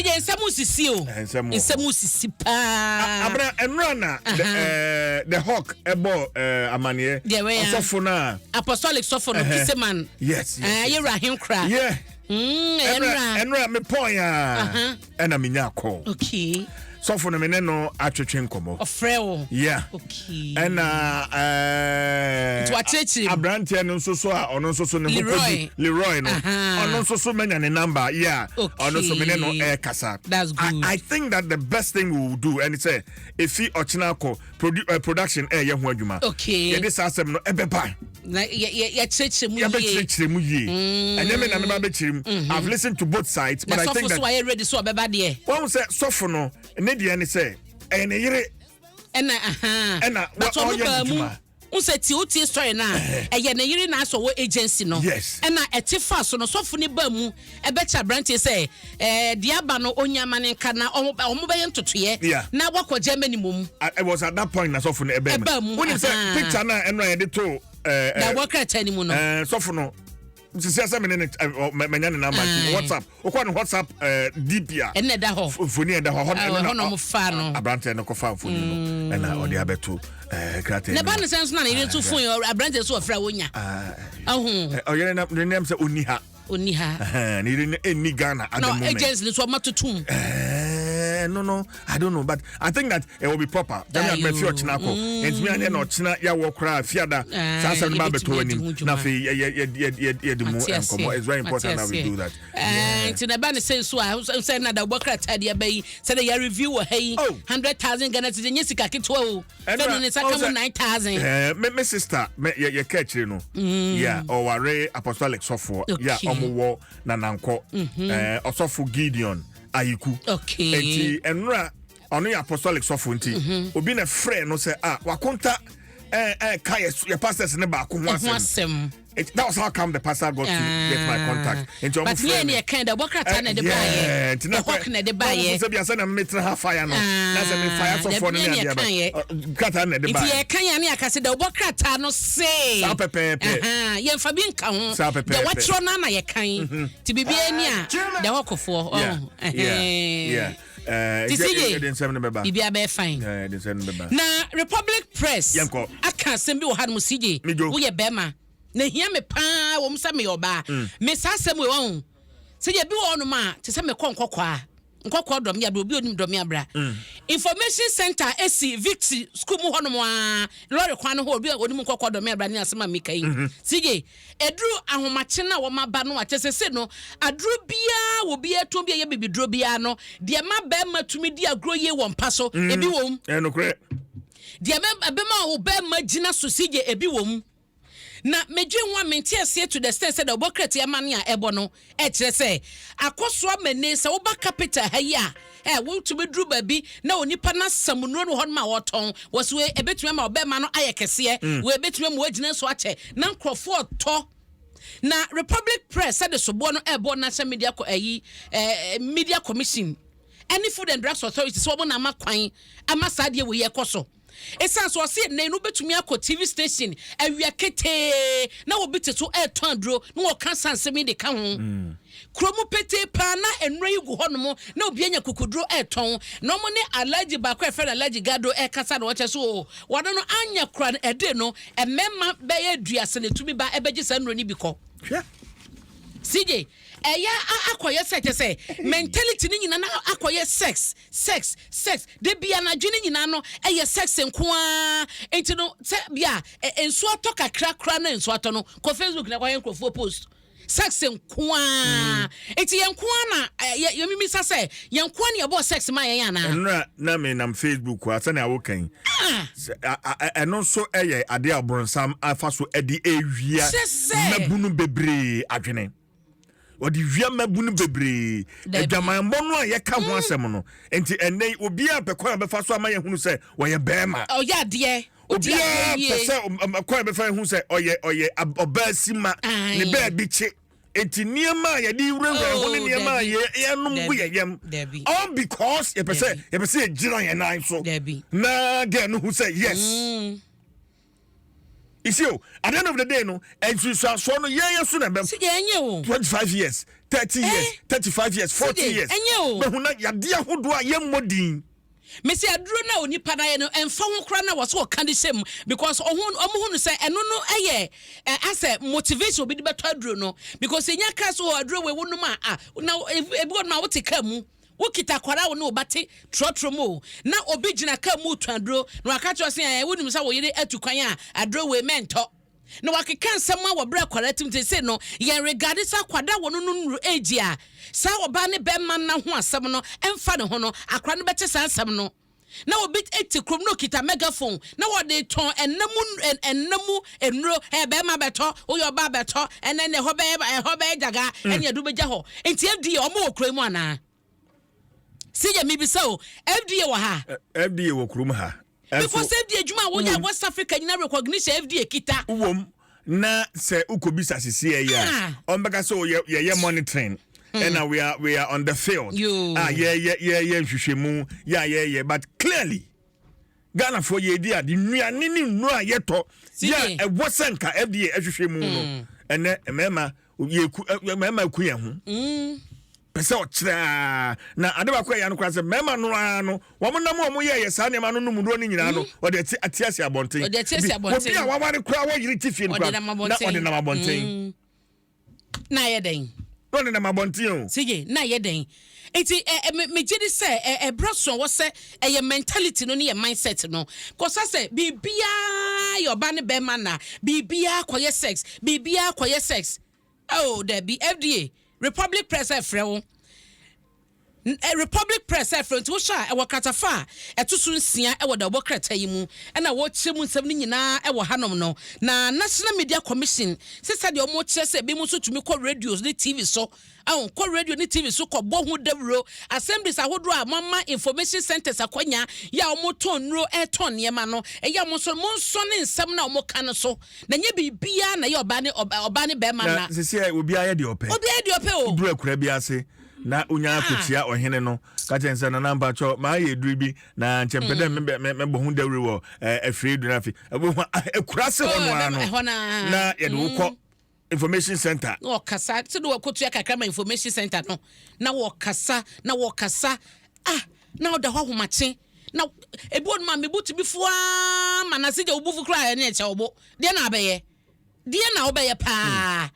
Yɛ nsɛm sisi o. Nsɛm wɔ hɔ. Nsɛm sisi paa. Abena ɛnora na the hawk ɛbɔ amaneɛ. Deɛ wɛya. Ɔsɔfo no a. Apostolic sɔfo no Kiseman. Yes. Yɛwura ahenkora. Yeah. Ɛnora. Ɛnora me pɔn ya. Ɛna me nya call. Okay. Sɔfo no me ne no atwetwe nkɔmɔ. Ɔfrɛ wo. Yeah. Okay. Ɛna Nti wakyerɛkyerɛ mu. Aberanteɛ no nso so a ɔno nso so ne ho Leroy. kɔdi Leroy no. Ɔno nso so manya ne number. Yeah. Okay. Ɔno nso me ne no ɛrekasa. That's good. I think that the best thing we will do ɛne sɛ efi ɔkyena akɔ production ɛyɛ ho adwuma. Okay. Yɛde saa asɛm no ɛbɛba. Na yɛkyerɛkyerɛ mu yie. Yɛbɛkyerɛkyerɛ mu yie. Ɛnyɛ me na meba bɛkyerɛ mu. I've listened to both sides, but Na I think sɔfo that so wayɛ ready so ɔbɛba deɛ. wɔn sɛ sɔfo no ne deɛ ne sɛ ɛyɛ ne yere Ɛna aha. Ɛna But ɔno ɔyɛ baa mu. n'adwuma. N sɛ tie wotie story no a ɛyɛ ne yere na asɔ wɔ agency no. Yes. Ɛna ɛte fa so no sɔfo ne baa mu ɛbɛkyɛ aberanteɛ sɛ deɛ aba no onya ama ne nka na ɔmo bɛyɛ ntotoeɛ. Yeah. Na wakɔ Germany mom. It was at that point na sɔfo no ɛbɛn Ɛbaa mu, wonim sɛ picture no a ɛno a yɛde to Na wɔn krataa no mu no. Sɔfo no sisi asɛ mene ne manya ne number nti WhatsApp wokɔ ne WhatsApp DP a ɛna ɛda hɔ mfoni ɛda hɔ hɔ ɛhɔ na ɔmo fa no aberanteɛ no kɔfa mfoni no ɛna ɔde abɛto krataa na ba ne sɛ nso na ne yere nso fon aberanteɛ so ɔfrɛ a wonya ɔho ɔyere na ne nam sɛ ɔnni ha. Ɔnni ha. Ne yere no ɛnni Ghana at the Na moment. Agency no so ɔma totom. No, I don't know, but I think that it will be proper. Then I met you ɔkyena kɔ. Nti mi anyɛ na ɔkyena yawɔ koraa fiada. Saa asɛm no ba abɛtɔ anim. Na afei yɛ yɛ yɛ yɛ yɛ de mu nkɔmɔ. It's very important that we do that. Nti na ɛba ne sɛ nso a sɛ na da wobɔ krataa de aba yi sɛ de yɛ review wɔ ha yi Oh. 100,000 Ghana cedis nyɛ sika ketewa o. Ɛnna- Fɛn ne nsa ka ɔn mu sɛ- 9,000. Me sister me yɛ ka akyire no. Yeah, ɔware apostolic sɔfoɔ. Yeah, ɔmo wɔ Nanankɔ. Ɔsɔfo Gideon Ayiku. Enti ɛnora ɔno yɛ apostolic sɔfo nti obi na frɛ no sɛ ah wakonta ka yɛ pastors ne baako ho Ho asɛm. asɛm. That was how come the pastor got to get my contact. Nti ɔmo But frɛ yɛn me. ne yɛka dɛ bɔ krataa na ɛde Yeah, baayɛ. nti na The hawk na ɛde baayɛ. sɛ bia sɛ na metena ha fire no na sɛ me fire sɔfoɔ no ne dabi, adeɛ yɛn ba ne krataa na ɛde Nti baayɛ. yɛka yɛn ne yɛaka sɛ dɛ wobɔ krataa no see. Saa pɛpɛɛpɛ. Aha, yɛmfa bi nka ho. Saa pɛpɛɛpɛ. Deɛ wɔatwerɛ no ana yɛkan. Nti biribiara ni a deɛ wɔkɔfoɔ. Yeah. Ti Nti si ye. yɛde nsɛm no bɛba. Biribiara bɛyɛ fine. Yeah, yɛde nsɛm no bɛba. Na Republic Press Yɛnkɔ. aka asɛm bi wɔ ha no mu CJ. Mijo. Woyɛ bɛrima. Na hia me paa wɔ mu sɛ meyɛ ɔbaa. Me saa asɛm wei wɔn. Sɛ yɛ bi wɔ hɔnom a te sɛ mekɔ nkɔkɔɔ a nkɔkɔɔ dɔm yɛ abira obi onim dɔm yɛ abira. Information center esi Victory school mu hɔnom a lɔre kwan no hɔ obi a onim nkɔkɔɔ dɔm yɛ abira ne asɛm a meka yi. CJ eduru ahomakye na wɔn aba no a kyɛ sɛ se no aduro biara wɔ biara tɔn bi a ɛyɛ bibiduro biara no deɛ ma bɛrima tumi di agorɔ yie wɔ mpa so ebi wɔ mu Ɛyɛ nokorɛ. Deɛ ɛbɛma wo bɛrima gyina so CJ ebi wɔ mu. Na medwe ho a mente aseɛ to the extent sɛ deɛ ɔbɔ krataa ama ne a ɛbɔ no ɛkyerɛ sɛ akɔso ama ne sɛ woba capital ha yi a wotumi duru baabi na onipa no asam nnuro no hɔ nom a wɔtɔn wɔ so wei ɛbɛtumi ama ɔbɛrima no ayɛ kɛseɛ wei ɛbɛtumi ama wagyina so akyɛ na nkurɔfoɔ tɔ. Na Republic Press sɛde soboɔ no ɛbɔ National Media ɛyi Media Commission ɛne Food and Drugs Authority sɛ wɔn na ama kwan ama saa adeɛ wei ɛkɔ so. Ɛsiane so ɔse ɛnɛ no wobɛtumi akɔ TV station awia ketee na wɔbi te so ɛretɔn aduro na wɔka sa nsɛm yi de ka ho. Kurom petee paa na nnuro yi gu hɔnom na obi anya kukuduro ɛretɔn na wɔn ne Alhaji baako a yɛfrɛ no Alhaji Gado ɛrekasa na wɔkyɛ so o wɔde no anya kora no ɛde no mmarima bɛyɛ aduasa na etumi ba ɛbɛgye saa nnuro no bi kɔ. Hwɛ. CJ ɛyɛ akɔyɛ sɛ kyɛ sɛ mentality ne nyinaa na akɔyɛ sex, sex, sex de bia anadwo ne nyinaa no ɛyɛ sex nko ara. Nti no sɛ bia nsuo atɔ kakra kora na nsuo atɔ no kɔ Facebook na kɔyɛ nkurɔfoɔ post sex nko ara. Nti yɛn nko ara na yɛmimisa sɛ yɛn nko ara na yɛbɔ sex ma yɛn anaa? Ɛnora na me nam Facebook a sɛnea woka yi ɛno nso ɛyɛ adeɛ a ɔbronsam afa so ɛde ewia Kyerɛ sɛ- mmabunu bebree adwene. Wɔde wia mmabunu bebree. Dabi. Adwamanbɔ no a yɛka ho asɛm no nti ɛnɛ yi obiara pɛ kwan a bɛfa so ama yɛhunu sɛ wɔyɛ bɛrima. Ɔyɛ adeɛ. Odi Obiara adeɛ pɛ wie. sɛ kwan a bɛfa yɛhu sɛ ɔyɛ ɔbaa si ma ne baabi kye. Enti nneɛma a yɛde wurawura ho ne Oh, nneɛma a dabi. yɛnom gu Dabi. yɛn yam. Dabi. All because yɛpɛ sɛ Dabi. yɛpɛ sɛ yɛgyina yɛn nan so. Dabi. Na girl no hu sɛ yes. You see, oh, at the end of the day no, nsusuasoɔ no yɛn yɛ so na ɛbɛm. Sɛ yɛn nyɛ o. 25 years, 30 years, 35 years, 40 years. Ɛnyɛ o. Bɛhu na yadeɛ ahodoɔ a yɛmmɔ din. Mesi aduro no a onipa no ayɛ no, ɛmfa ho koraa na wɔ so ɔka de hyɛ mu, because ɔho ɔmo hu no sɛ ɛno no ɛyɛ asɛ motivation obi de bɛtɔ aduro no, because enya kaa so wɔ aduro wɔ ewu nom a, na ebi wɔ nom a wote kaa mu, wokita akwaraa wo ne wo ba te trɔtrɔ mu o, na obi gyina kaa mu tɔn aduro na waka kyerɛ sɛ wonim sɛ wo yere atu kwan a, aduro wei mɛntɔ, na wakeka nsɛm a wɔbrɛ akwaraa tim te sɛ no yɛn regard sɛ akwadaa wɔ no no nuru age a saa ɔbaa ne bɛrima nna ho asɛm no ɛmfa ne ho no, akwaraa no bɛte saa nsɛm no, na obi te kurom na okita megaphone na wɔde tɔn ɛnna mu nnuro bɛrima bɛtɔ, woyɛ ɔbaa bɛtɔ, ɛnɛ ne ɛhɔ bɛyɛ gyaga, ɛne ɛdo bɛgya hɔ. Nti FDA ɔmo wɔ kurom mu anaa? Si yɛ mibisa o, FDA wɔ ha? FDA wɔ kurom ha. Because FDA adwuma a wɔyɛ West Africa nyina, recognition FDA kita. Wom na sɛ wokɔbisa sisi ɛyɛ a, ɔmbɛka sɛ yɛyɛ monitoring ɛna we are on the field a yɛyɛ nhwehwɛmu yɛ a yɛyɛ, but clearly Ghanafoɔ yɛdi ade, nnuane ne nnuro a yɛtɔ yɛ a ɛwɔ sɛ nka FDA ɛhwehwɛ mu no, ɛnɛ mmarima yɛku, mmarima ku yɛn ho pɛ sɛ ɔkyerɛ. Na ade baako a ɛyɛ no koraa sɛ mmarima no ara no, wɔn nam a wɔn yɛ yɛ saa nneɛma no nom nnuro no nyinaa no, ɔde ate ase abɔnten. Ɔde ate ase abɔnten. Obi a waware koraa, wɔyere ti fie no koraa na ɔde nam abɔnten. Na ayɛ dɛn? Na ɔde nam abɔnten o. Sige na ayɛ dɛn? Nti ɛ ɛ megye di sɛ ɛbrɛ so wɔ sɛ ɛyɛ mentality no ne yɛ mindset no kɔsa sɛ biribiara yɛ ɔba ne bɛrima, na biribiara kɔyɛ sex, biribiara kɔyɛ sex. Oh, dabi, FDA, Republic Press ɛfrɛ wo, Republic Press ɛfrɛ. Nti wohyɛ a, ɛwɔ kratafa a ɛto so 6 ɛwɔ dawubɔ krataa yi mu, ɛna wɔkyerɛ mu nsɛm no nyinaa ɛwɔ hanom no. Na National Media Commission sɛ sɛdeɛ wɔn kyerɛ sɛ ebi mu nso tumi kɔ radio ne TV so, ahun kɔ radio ne TV so kɔbɔ ho dawuro, assemblies ahodoɔ a mama information centers akɔnya yɛ a wɔn tɔn nnuro, ɛtɔn nneɛma no, ɛyɛ a wɔn nso wɔn nsɔ ne nsɛm na wɔn ka no so, na nye biribiara na yɛ ɔbaa ne bɛrima na. Na sisi a obiara yɛ deɛ ɔpɛ. Obiara yɛ deɛ ɔpɛ o. Duru akura bi ase na onya akɔkyia ɔhene no, ka kyɛn sɛ, "Nana, mpakyɛ, maa yɛ duru bi na nkyɛn mpɛ dɛ mɛbɔ ho dawuro wɔ afiri du." No afei akura se hɔ no ara no na yɛde wo kɔ information center. Na wɔkasa sɛ de wɔkɔtua kakra ma information center no, na wɔkasa na wɔkasa, ah, na ɔda hɔ ahomakye, na ebi wɔ no ma mebu tumi foa ma na sɛ gya wo bufu koraa, ɛne ɛkyɛ wo bo deɛ na abɛyɛ deɛ na wobɛyɛ paa.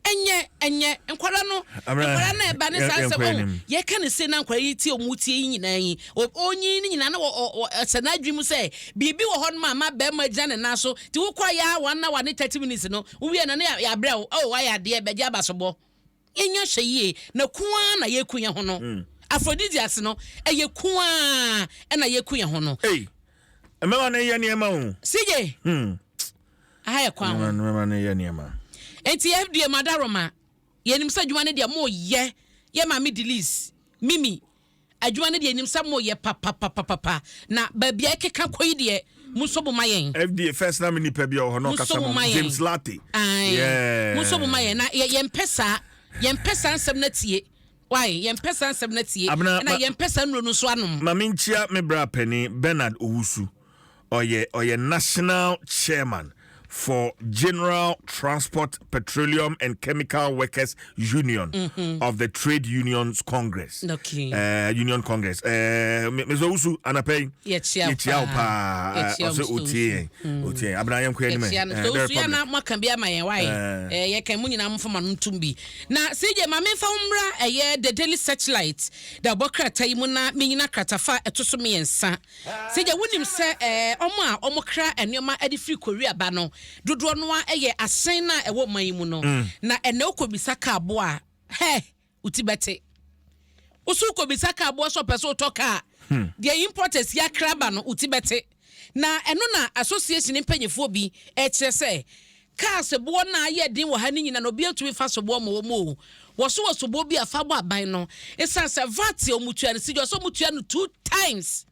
Ɛnyɛ nkwara no, nkwara no ɛba ne saa nsɛm ɔho yɛka ne se na nkwara yi tie, ɔmu tie yi nyinaa yi, ɔnyi ne nyinaa na ɔsɛ n'adwene mu sɛ biribi wɔ hɔ no ma ama bɛrima gyina ne nan so. Nti wokɔ yɛ a, 1 hour ne 30 minutes no, wowie no ne yɛabrɛ wo, oh, wayɛ adeɛ bɛgye abasobɔ. Yɛnya hwɛ yie na kua na yɛku yɛn ho no, aphrodisiacs no ɛyɛ kua ɛna yɛku yɛn ho no. Mmarima no yɛ nneɛma o. Sigye aha yɛ kwan ho. Mmarima no yɛ nneɛma. Nti FDA madaroma, yɛnim sɛ adwuma no deɛ moyɛ, yɛ maame Delise Mimi, adwuma no deɛ yɛnim sɛ moyɛ papapapapa, na baabi a ɛkeka kɔ yi deɛ, mo nso mo ma yɛn. FDA first na mi nipa bi a ɔhɔ na ɔkasa mo, James Latte. Mo nso mo ma yɛn na yɛmpɛ saa nsɛm na tie why yɛmpɛ saa nsɛm na tie, na yɛmpɛ saa nnuro no nso anom. Maame, nkyia me bra panin Bernard Owusu, ɔyɛ national chairman for General Transport, Petroleum and Chemical Workers Union of the Trade Unions Congress. Union Congress. Mr. Owusu, anapɛ yi. Yɛkyia wo paa. Ɔsɛ otie yɛn. Otie yɛn. Abena, yɛn kɔ anim. Yɛkyia no. Owusu yɛ na mo aka bi ama yɛn wae. Yɛka mu nyinaa mo fama no ntum bi. Na CJ, maame nfa wo mmra ɛyɛ The Daily Searchlight da ɔbɔ krataa yi mu na menyina kratafa ɛto so 3. CJ, wonim sɛ ɔmo a ɔmo kra nneɛma de firi Korea ba no dodoɔ no a ɛyɛ ahyɛn no a ɛwɔ ɔman yi mu no, na ɛnɛ wokɔbisa kaa bo a, hɛ, woti bɛte woso wokɔbisa kaa boɔ sɛ ɔpɛ sɛ wotɔ kaa deɛ importers yi akra ba no, woti bɛte. Na ɛno na association mpanyinfoɔ bi ɛkyerɛ sɛ cars boɔ no a ayɛ den wɔ ha no nyina na obi atumi fa soboɔ ma wɔn o, wɔso wɔ soboɔ bi a fa bɔ aban no, ɛsiane sɛ VAT a wɔn tua no si dwa sɛ wɔn tua no two times.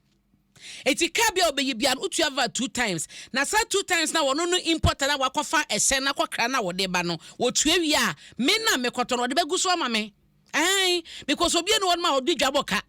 Eti kaa bi a ɔbɛyi bia no, wotua VAT two times, na saa two times na wɔn no importer na wakɔfa ɛhyɛn na akɔkra na wɔde ba no, wɔtua wie a, me na mekɔtɔ no, wɔde bɛgu so ama me ɛn, because obi enu wɔn ma ɔde dwa bɔ ka.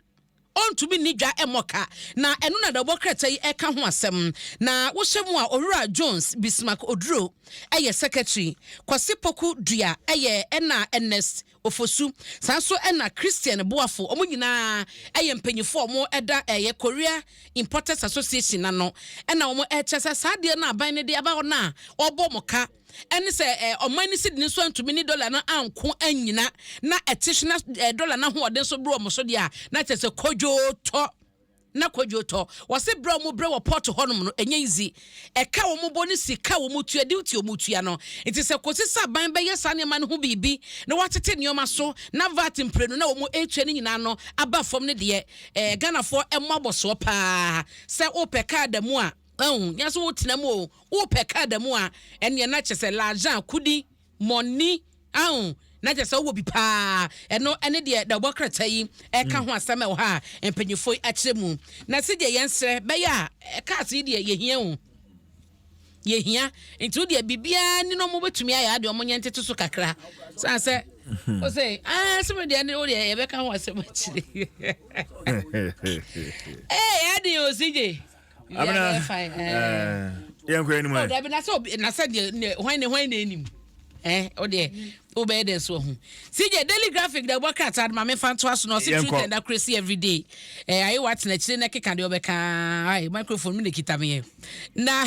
ɔntumi nni dwa mmɔ ka. Na ɛno na dawubɔ krataa yi ɛka ho asɛm. Na wohyɛ mu a, Owura Jones Bismarck Oduro ɛyɛ secretary, Kwasi Poku Dua ɛyɛ ɛna Ernest Ofosu, saa nso ɛna Christian Boafo. Wɔn nyinaa ɛyɛ mpanyinfoɔ a wɔn ɛda ɛyɛ Korea Importers Association n'ano, ɛna wɔn ɛkyɛ sɛ saa adeɛ no aban no de aba hɔ no a ɔbɔ wɔn ka ɛne sɛ ɔman no sidi no nso antumi ne dɔla no anko anyina na ɛte so na dɔla no ahoɔden nso bere wɔn so deɛ a, na kyerɛ sɛ kodwo tɔ na kodwo tɔ. Wɔse berɛ a wɔn brɛ wɔ port hɔnom no ɛnyɛ easy. Ɛka wɔn bɔ ne sika wɔn tua, duty wɔn tua no. Nti sɛ kɔsi sɛ aban bɛyɛ saa nneɛma no ho biribi na wɔatete nneɛma so na VAT mprenu na wɔn etua no nyinaa no aba fam no deɛ, Ghanafoɔ ɛmmɔ abɔsoɔ paa sɛ wopɛ kaa da mu a ɛho nyɛ sɛ wotena mu o. Wopɛ kaa da mu a, ɛneɛ na kyerɛ sɛ l'argent kudi money ahu na kyerɛ sɛ wowɔ bi paa. Ɛno ɛne deɛ dawubɔ krataa yi ɛka ho asɛm ɛwɔ ha a mpanyinfoɔ yi akyerɛ mu. Na si deɛ yɛn srɛ bɛyɛ a, cars yi deɛ yɛhia o, yɛhia. Nti wo deɛ biribiara ni na ɔmo bɛtumi ayɛ adeɛ, ɔmo nyɛ ntete so kakra san sɛ o sɛ aa sɛ deɛ ne wo deɛ yɛbɛka ho asɛm akyire. Ee, adi o CJ. Abena, yɛnkɔ anim ɛ. Ɛ. Dabi, na sɛ obi na sɛ deɛ ne hwan ne hwan na anim o deɛ wobɛyɛ dɛ so ho. CJ, Daily Graphic da bɔ krataa no ma mefa ntoa so na ɔse Yɛnkɔ. truth and accuracy everyday. Ayɛ watena akyire na keka deɛ ɔbɛka. Ayi microphone mi na kita me yɛ na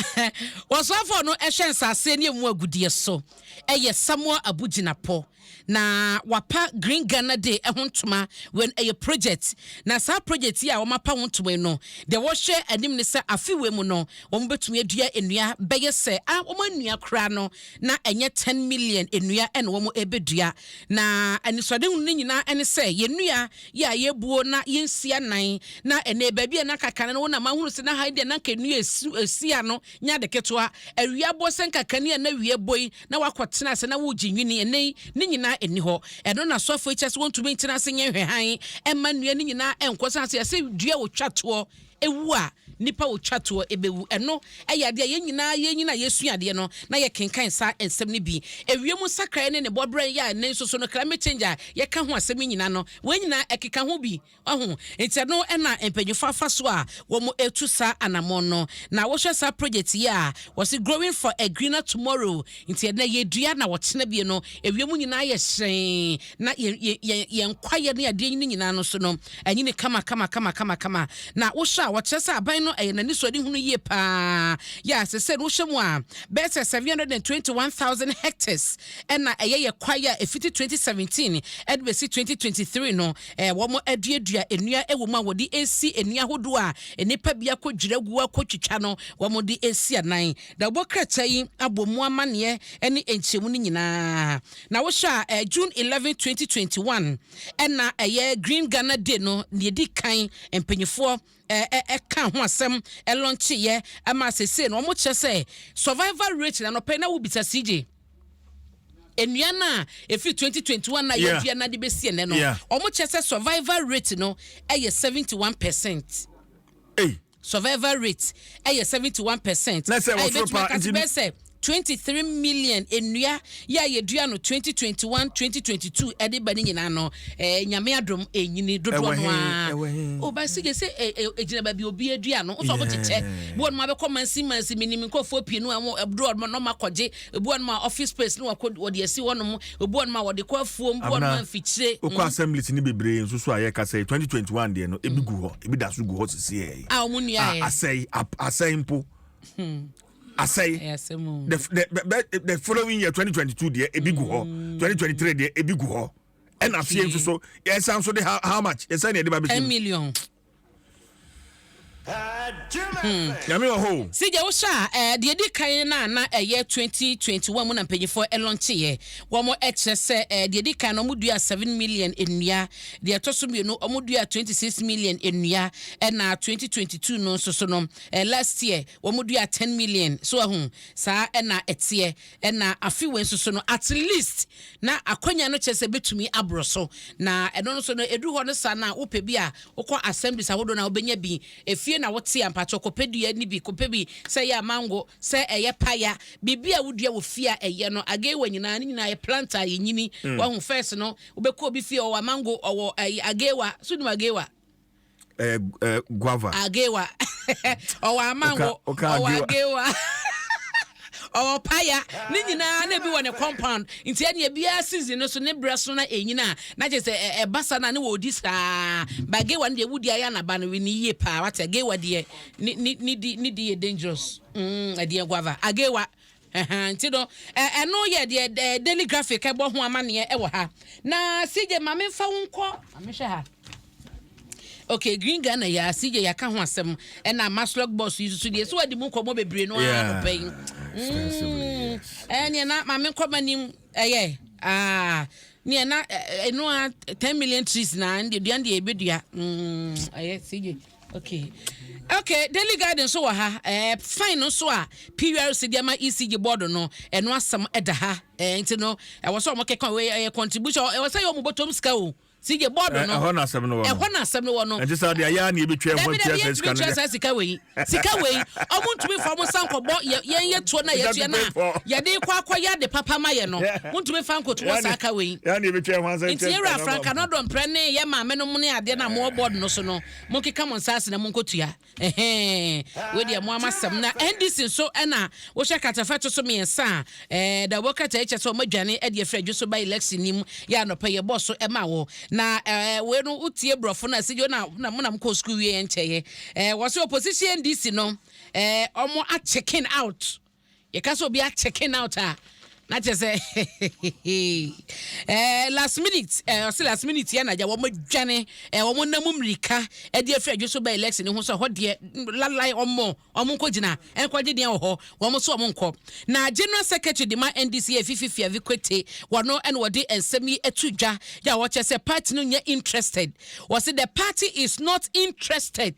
wɔsoafoɔ no ɛhwɛ nsase ne emu agudeɛ so ɛyɛ Samuel Abu Jinapor na wapa Green Ghana Day ɛho ntoma. Wɛn ɛyɛ project na saa project yi a wɔapa ho ntoma yi no deɛ wɔhwɛ anim ne sɛ afe wei mu no wɔn bɛtumi adua nnua bɛyɛ sɛ a wɔn anua koraa no na ɛnyɛ 10 million nnua ɛna wɔn ɛbɛdua. Na anisoadehunu no nyinaa ɛne sɛ yɛn nnua yɛ a yɛbuo na yɛnsi anan na ɛnɛ baabi a na kakane no wɔnam ahunu sɛ na ha yi deɛ na nka nnua esi ano nyɛ ade ketewa. Awia bɔ sɛ nkakane a na awia bɔ yi na wakɔtena ase na wogye nwini. Ɛnɛ yi ne nyinaa ɛni hɔ. Ɛno na asɔfo yi kyɛ sɛ wɔntumi ntena ase nyɛ nhwɛhan ɛma nnua no nyinaa ɛnkɔ san sɛ yɛsɛ dua wɔtwa toɔ ewu a nipa wɔtwa toɔ ɛbɛwu. Ɛno ɛyɛ adeɛ a yɛn nyinaa yɛn nyinaa yɛsua adeɛ no na yɛkenkan saa nsɛm no bi. Ewiem nsakraeɛ ne ne bɔberɛ yɛ a ɛnɛ nso so no climate change a yɛka ho asɛm yi nyinaa no, wɔn nyinaa ɛkeka ho bi ɔho. Nti ɛno ɛna mpanyinfoɔ afa so a wɔn etu saa anammɔn no. Na wɔhwɛ saa project yi a wɔsi "Growing for a Greener Tomorrow". Nti ɛnɛ yɛdua na wɔkyena bie no ewiem nyinaa yɛ hyerɛn na yɛn yɛn yɛn yɛn kwaeɛ ne adeɛ ne nyinaa no so no ɛnyini kama kama kama kama kama. Na wohwɛ a wɔkyerɛ sɛ aban no ɛyɛ n'ani so ade hunu yie paa yɛ a sɛ no wohyɛ mu a bɛyɛ sɛ 721,000 hectares ɛna ɛyɛ yɛ kwaeɛ a ɛfiti 2017 ɛde bɛsi 2023 no wɔn aduadua nnua ɛwɔ mu a wɔde esi nnua ahodoɔ a nnipa bi akɔ dwira gu akɔ twitwa no wɔn de esi anan. Na wɔbɔ krataa yi abɔ mu amanneɛ ne nkyɛmu no nyinaa. Na wohwɛ a June 11 2021 ɛna ɛyɛ Green Ghana Day no deɛ di kan mpanyinfoɔ ɛka ho asɛm ɛlauncheeɛ ama sese no wɔn kyerɛ sɛ survival rate na nɔpɛ na wobisa CJ nnua no a ɛfiri 2021 na yɛdua no de bɛsi ɛnɛ no, ɔmo kyerɛ sɛ survival rate no ɛyɛ 71%. Hey. Survival rate ɛyɛ 71%. Na sɛ wɔ soro paa, nti bɛyɛ sɛ 23 million nnua yɛ a yɛdua no 2021 2022 ɛde ba ne nyinaa no, Nyame adom ɛnyini dodoɔ Ɛwɔ no he? a Ɛwɔ he? O ba si gye sɛ ɛgyina baabi obi adua no nso ɔmo kyekyɛ bi wɔn mo abɛkɔ mansi mansi. Minim nkurɔfoɔ pii no a wɔn ɛduro wɔn na ɔmo akɔgye. Ebi wɔn a office space no wɔkɔ wɔde asi hɔnom, ebi wɔn a wɔde kɔ afuom, ebi wɔn a Abena, mfikyire. Wokɔ assemblies ne bebree nso so a yɛka sɛ 2021 deɛ no ebi gu hɔ, ebi da so gu hɔ sisi yɛ. A wɔn nua a yɛ asɛe, asɛe mpo, asɛe. Ɛyɛ asɛm o. The following year 2022 deɛ ebi gu hɔ, 2023 deɛ ebi gu hɔ, ɛna afei nso so yɛsan so de how much yɛsan ne yɛde ba 10 bɛsi. million. Nyame wɔ hɔ o. Sigye wohyɛ a deɛ di kan no a na ɛyɛ 2021 mu na mpanyinfoɔ ɛlauncheeɛ. Wɔn ɛkyerɛ sɛ deɛ di kan no wɔn dua 7 million nnua, deɛ ɛtɔ so mmienu wɔn dua 26 million nnua, ɛna 2022 no nso so no last year wɔn dua 10 million so. Ɛho saa ɛna ɛteɛ, ɛna afe wei nso so no at least na akɔnya no kyerɛ sɛ bɛtumi aboro so. Na ɛno nso no ɛduru hɔ no saa na wopɛ bi a wokɔ assemblies ahodoɔ na wobɛnya bi. Efie na wote a mpakyɛ kɔpɛ dua ni bi, kɔpɛ bi sɛ ɛyɛ amango, sɛ ɛyɛ paya, biribi a wodua wɔ fie a ɛyɛ no agewa nyinaa ne nyinaa yɛ plant a yɛnyini. Wahu first no wobɛkɔ obi fie, ɔwɔ amango, ɔwɔ ɛyɛ agewa so nim agewa. Guava. Agewa, ɔwɔ amango, ɔwɔ agewa, ɔwɔ paya ne nyinaa na ebi wɔ ne compound. Nti ɛne ebiara season no so ne brɛ so na enyina na kyerɛ sɛ ɛba sa na ne wɔ odi saa. Ba agewa no deɛ, wudi ayɛ anaba no ne yie paa. Wate, agewa deɛ ne di yɛ dangerous. Ɛdeɛ guava, agewa. Nti no ɛno yɛ deɛ Daily Graphic ɛbɔ ho amaneɛ ɛwɔ ha. Na CJ, maame, nfa wo nkɔ, maame, hwɛ ha. Okay, Green Ghana yɛ a CJ yɛaka ho asɛm, ɛna MASLOC boss yi soso deɛ so wadi mu nkɔmmɔ bebree no ara nɔpɛ yi. Ɛneɛ na maame nkɔma nim ɛyɛ neɛ na ɛno a 10 million trees na deɛ dua deɛ ɛbɛdua. Ɛyɛ CJ. Okay, Daily Guide nso wɔ ha. Fine no nso a PURC de ama ECG board no, ɛno asɛm ɛda ha. Nti no ɛwɔ sɛ ɔmo keka wei ɛyɛ contribution, ɛwɔ sɛ yɛ ɔmo bɔtɔm sika o, CJ, board no. Ɛhɔ na asɛm no wɔ no. Ɛhɔ na asɛm no wɔ no. Ɛnti sɛ deɛ ayɛ a na yɛbɛtwa ɛho tua sɛ sika no sɛ sika wei ɔmo ntumi fa ɔmo nsa nkɔbɔ yɛn yɛ tuo na yɛtua na yɛde kɔ akɔyɛ ade papa ma yɛ no, ntumi fa nkoto wɔ saa ka wei. Yɛn na yɛbɛtwa ɛho asɛm. Nti yɛwura Franka no dɔmprɛ ne yɛ maame no mu ne adeɛ na mo board no so no, mo nkeka mo nsa ase na mo nkɔtua. Ɛhɛn, wei deɛ mo ama sɛm. Na NDC nso, ɛna wohyɛ katafa to so mmiɛnsa a da wɔkata ɛkyɛ sɛ ɔmo adwane ɛde afiri adwo so ba election nim yɛ anɔpɛ yɛ bɔ so ɛma wɔ. Na wei no, wotie borɔfo no a sɛ na mo nam kɔ sukuu wie yɛn nkyɛn wɔ sɛ opposition NDC no ɔmo achicken out. Yɛka sɛ obi achicken out a, na kyerɛ sɛ last minute, ɔsɛ last minute yɛ nagya wɔn adwane, wɔn nam mmirika ɛde afiri adwo so ba election ho so. Ɛhɔ deɛ lalai, ɔmo nkɔ gyina ɛnkɔgye deɛ wɔ hɔ, wɔn nso ɔmo nkɔ. Na general secretary de ma NDC yɛ Fifi Fiavi Kwetey, wɔno ɛna wɔde nsɛm yi ato dwa yɛ a wɔkyerɛ sɛ party no nyɛ interested. Wɔsi the party is not interested.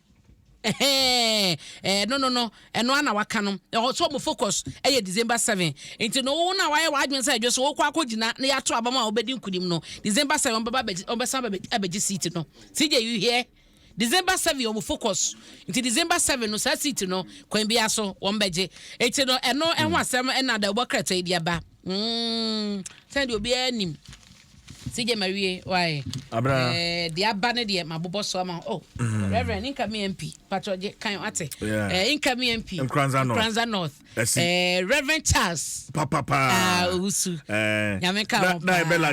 No, ɛno ana waka no, ɛwɔ so ɔmo focus ɛyɛ December 7. Nti no wo na wayɛ w'adwene sɛ ɛdwo so wokɔ akɔ gyina na yɛato abam a wobɛdi nkunim no, December 7 ɔmbɛba abɛgye, ɔmbɛsan abɛgye seat no. CJ, you hear? December 7 ɔmo focus. Nti December 7 no, saa seat no, kwan bi so wɔn bɛgye. Eti no ɛno ɛho asɛm ɛna da wɔbɔ krataa yi de aba. Sɛn deɛ obiara nim. CJ, mawie wae. Abra. Deɛ aba ne deɛ mabobɔ so ama. Oh, Reverend incoming MP Patrɔgye kan ate. Incoming MP Nkoranza North. Nkoranza North. Ɛsi. Reverend Charles Papapa. Ah, Owusu. Nyame ka ho na paa. Ɛbɛla.